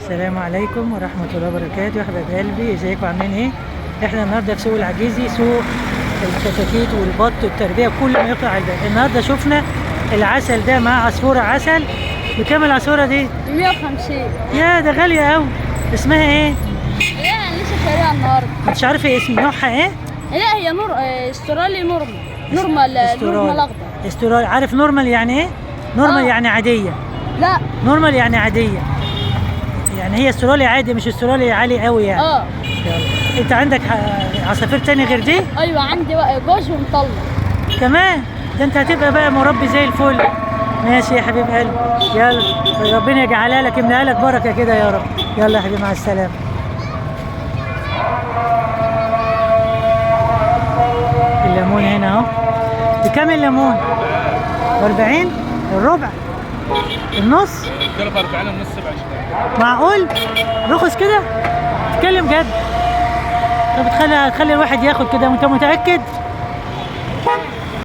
السلام عليكم ورحمة الله وبركاته يا حبايب قلبي، ازيكم عاملين ايه؟ احنا النهارده في سوق العجيزي، سوق الكتاكيت والبط والتربية كل ما يقع على البال. النهارده شفنا العسل ده مع عصفورة عسل. بكام العصفورة دي؟ 150. يا ده غالية قوي. اسمها ايه؟ لا انا لسه شاريها النهارده. مش عارفة اسم نوعها ايه؟ لا هي نور استرالي normal normal normal اخضر. استرالي. عارف normal يعني ايه؟ normal يعني عادية. لا normal يعني عادية، يعني هي استرالي عادي مش استرالي عالي قوي يعني. يلا. انت عندك عصافير تاني غير دي؟ ايوه عندي بقى جوز ومطلق كمان. ده انت هتبقى بقى مربي زي الفل. ماشي يا حبيب قلبي، يلا ربنا يجعلها لك يملاها لك بركة كده يا رب. يلا يا حبيبي مع السلامة. الليمون هنا اهو. بكام الليمون؟ 40 الربع؟ النص؟ الكيلو ب 40 والنص ب 20. معقول؟ رخص كده؟ تتكلم جد؟ طب تخلي الواحد ياخد كده وانت متأكد؟